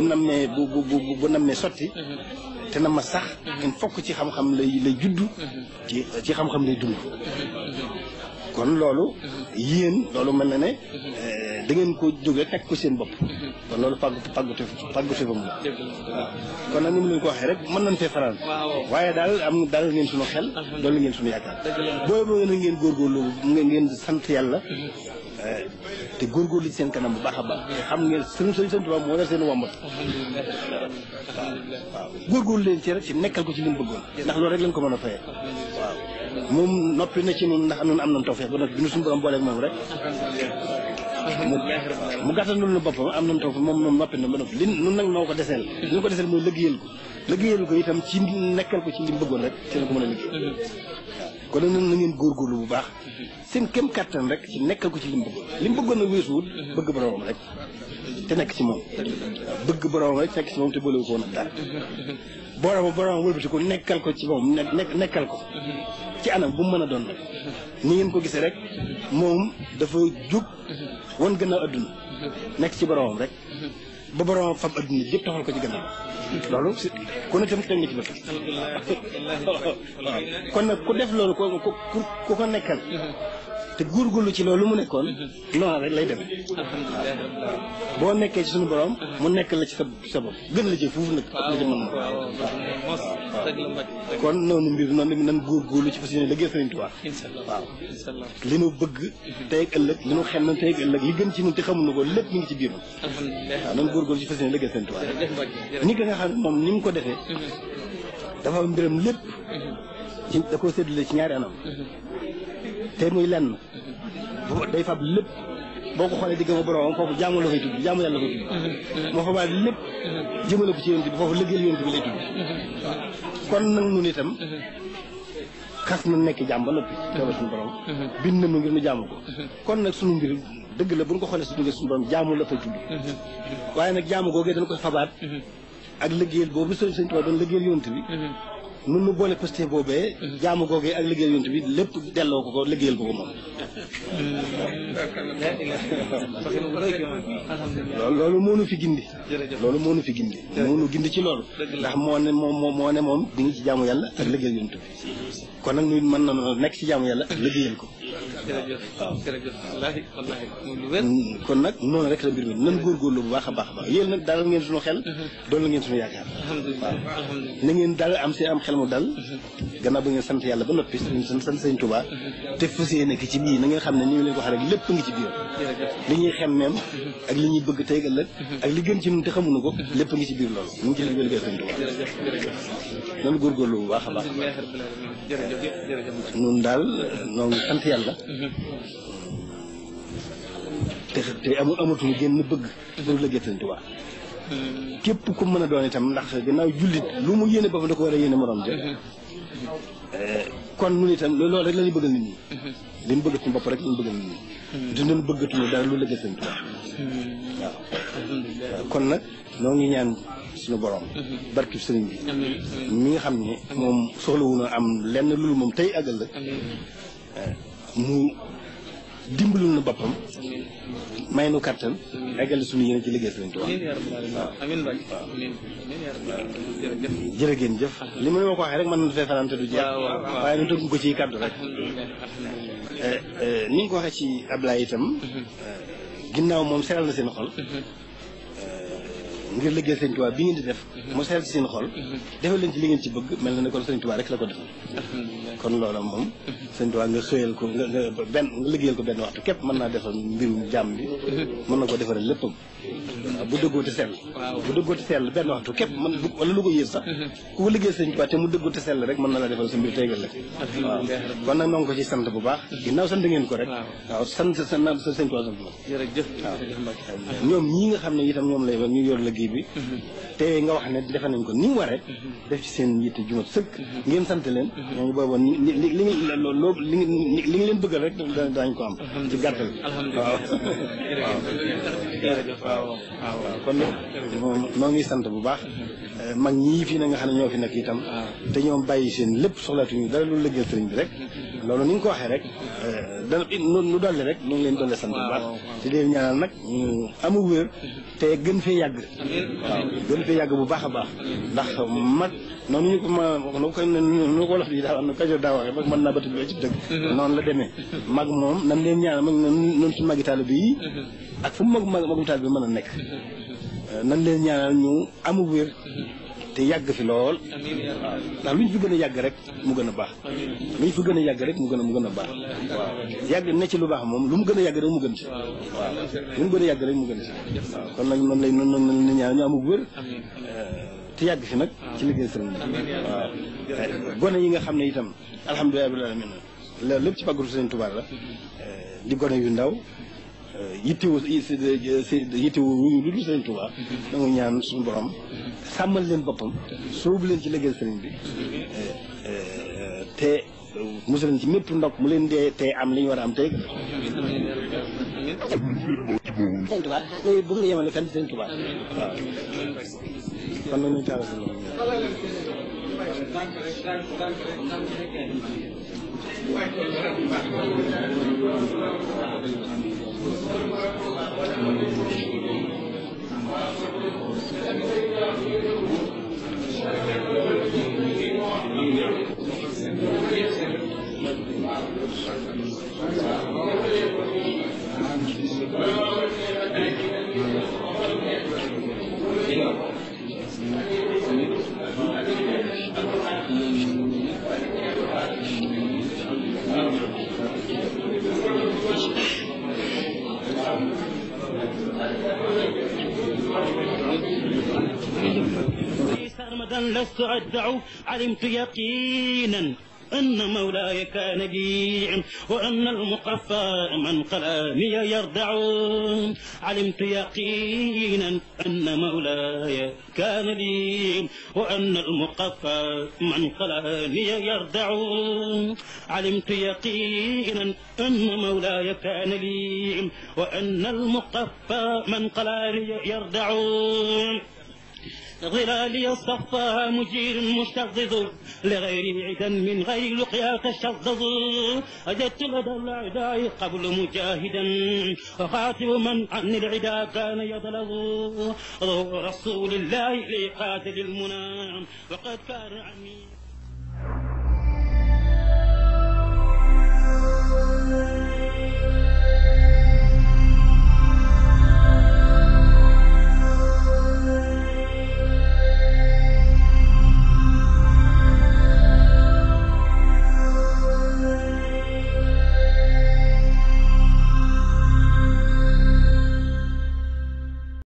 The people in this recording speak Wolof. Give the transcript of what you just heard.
nammee bu nammee sotti te na ma sax il faut que ci xam-xam lay juddu ci xam-xam lay dund kon loolu yéen loolu mel na ne da ngeen ko jógee teg ko seen bopp kon loolu pàggute fam la waaw kon nag ni mu leen ko waxee rek mën nañ fee faral waaye daal ngeen suñu xel doolu ngeen suñu yaakaar boobu na ngeen góorgóorlu ngeen sant yàlla te góorgóorlu ci seen kanam bu baax a baax te xam ngeen seen tubaab moo la seen wombat waaw góorgóorlu leen ci rek ci nekkal ko ci li mu bëggoon ndax loolu rek lañ ko mën a fayee waaw moom noppi na ci noonu ndax noonu am nañ tawfeex ba noppi bi nu suñu borom booleeg moom rek mu gàttal noonu boppam am nañ tawfeex moom noppi na ba noppi li nun nag noo ko deseel li ñu ko deseel mooy liggéeyal ko itam ci nekkal ko ci li mu bëggoon rek ci la ko mën a liggéey kon nag na ngeen góorgóorlu bu baax seen kem kàttan rek ci nekkal ko ci li mu bëggoon nag weesuwul bëgg boromam rek te nekk ci moom bëgg boromam rek nekk ci moom te boolewu ko woon ak dara boromam wëlbati ko nekkal ko ci moom nekkal ko ci anam bu mu mën a doon ni ngeen ko gisee rek moom dafa jóg wan gannaaw adduna nekk ci boromam rek ba boromam fab adduna yëpp taxal ko ci gannaaw loolu ku ne tam teg nga ci bët kon nag ku def loolu ku ko nekkal te góorgóorlu ci loolu mu nekkoon noonu rek lay demee boo nekkee ci suñu borom mu nekk la ci sa bopp gën la ci foofu nag la ci mën kon noonu mbir noonu nan góorgóorlu ci fas yéene liggéey Sëriñ Tuubaa waaw li nu bëgg tey ak ëllëg li nu xem na tey ak ëllëg li gën ci ñun te xamuñu ko lépp mi ngi ci biir waaw nan góorgóorlu ci fas yéene liggéey Sëriñ Tuubaa ni nga xam ne moom ni mu ko defee dafa mbiram lépp ci da ko séddale ci ñaari anam te muy lenn day fab lépp boo ko xoolee digg ma borom foofu jaamu la koy tudd jaamu yàlla la koy tudd moo fa baal lépp jëmale ko ci yonent bi foofu liggéeyal yonent bi lay tudd kon nag nun itam xas na nekk jaam ba noppi teewal suñu borom bind nañu ngir nu jaamu ko kon nag suñu mbir dëgg la bu ñu ko xoolee suñu ngir suñu borom jaamu la fay tudd waaye nag jaamu googee dañ koy fabaat ak liggéeyal boobu sëñ Tuubaa doon liggéeyal yonent bi nun nu boole posté boobee jaamu googee ak liggéeyal yonent bi lépp delloo ko liggéeyal ko moom loolu moo nu fi gindi moo nu gindi ci loolu ndax moo ne moom di ngi ci jaamu yàlla ak liggéeyal yonent bi kon nag ñun mën na nekk ci jaamu yàlla ak liggéeyal ko waaw kon nag noonu rek la mbir mi nan góorgóorlu bu baax a baax yéen nag dalal ngeen suñu xel doon la ngeen suñu yaakaar waaw na ngeen dal am xel mu dal gannaaw ba ngeen sant yàlla ba noppi sant Sëriñ Tuubaa te fas yéene nekk ci bii na ngeen xam ne ni ñu leen ko waxee rek lépp ngi ci biir li ñuy xemmeem ak li ñuy bëgg tey ëllëg ak li gën ci ñun te xamuñu ko lépp ngi ci biir loolu ñu ngi ci liggéey Sëriñ Tuubaa nan góorgóorlu bu baax a baax ñun daal noo ngi sant yàlla te amatuñu génn bëgg pour liggéey Sëriñ Tuubaa képp ku mën a doon itam ndax gannaaw jullit lu mu yéene boppam da ko war a yéene morom ja kon nun itam loolu rek la ñuy bëggal nit ñi li ñu bëgg suñu bopp rek la ñu bëggal nit ñi dinañ bëggatuñu dara lu liggéey Sëriñ Tuubaa waaw kon nag noo ngi ñaan suñu borom barki sëriñ bi mi nga xam ne moom soxlawuñu am lenn loolu moom tey àggal la mu dimbalul na boppam may nu kattan eggal suñu yéene ci liggéey Sëriñ Tuubaa jërë ngeen jëf li ma ko waxee rek mën na fee fanaan te du jeex waaye nu tëgg ko ci kàddu rek ni nga ko waxee ci Ablaye itam ginnaaw moom seral na seen xol ngir liggéey Sëriñ Tuubaa bi ngeen di def mu seral ci seen xol defal leen ci li ngeen ci bëgg mel na ne kon Sëriñ Tuubaa rek la ko defal kon loola moom Sëriñ Tuubaa nga xëyal ko nga liggéeyal ko benn waxtu képp mën naa defal mbirum jàmm bi mën na ko defaral léppam bu dëggoo te sell bu dëggoo te sell benn waxtu képp man wala lu ko yées sax ku ko liggéey Sëriñ Tuubaa te mu dëggoo te sell rek mën na la defal sa mbir tegal la waaw kon nag noo ngi ko ci sant bu baax ginnaaw sant ngeen ko rek waaw sant sa Sëriñ Tuubaa sant la jërëjëf waaw ñoom ñii nga xam ne itam ñoom lay ñu yor liggéey bi te nga wax ne defe nañ ko ni mu waree def ci seen yitte jumat sëkk ngeen sant leen ñooñu booba li nga leen bëggal rek daañu ko am ci gàttal waaw kon nag noo ngi sant bu baax mag ñii fii na nga xam ne ñoo fi nekk itam te ñoom bàyyi seen lépp soxlaatuñu dara lu liggéey sëriñ bi rek loolu ni nga ko waxee rek dana nu dolli rek ñu ngi leen dolli sant bu baax te leen ñaanal nag ñu amu wér te gën fee yàgg waaw gën fee yàgg bu baax a baax ndax mag noonu ñu ko nu ko wolof yi daal am na kajoor daa waxee mag mën naa bati bi ci dëgg noonu la demee mag moom nan leen ñaanal mag noonu suñu magi taalibe yi ak fu mu magum taalibe bi mën a nekk nan leen ñaanal ñu amu wér te yàgg fi lool waaw ndax lu ñu fi gën a yàgg rek mu gën a baax lu ñu fi gën a yàgg rek mu gën a baax waaw yàgg ne ci lu baax moom lu mu gën a yàgg rek mu gën ci waaw lu mu gën a yàgg rek mu gën ci waaw kon nag noonu lay noonu ñaan ñu amu wér te yàgg fi nag ci liggéey sëriñ bi waaw gone yi nga xam ne itam alhamdulilah rabbil alamin loolu lépp ci fàggatu sëriñ Tuubaa la di gone yu ndaw yittewu lu dul sëriñ Tuubaa da nga ñaan suñu borom sàmmal leen boppam soobu leen ci liggéey sëriñ bi te musal leen ci mépp ndok mu leen dee tey am li ñu war a am tey sëriñ Tuubaa léegi bëgg nga yemale fenn sëriñ Tuubaa waaw kon nag ñu taal سرمدا لست أدع علمت يقينا أن مولاي كان لي وأن المقفى من قلامي يردع علمت يقينا أن مولاي كان لي وأن المقفى من قلامي يردع علمت يقينا أن مولاي كان لي وأن المقفى من قلامي يردع ظلالي صفاها مجير مشتظظ لغير عدا من غير لقيا تشظظ أجدت لدى الأعداء قبل مجاهدا وخاطب من عن العدا كان يضلظ رسول الله لقاتل المنام وقد كان عني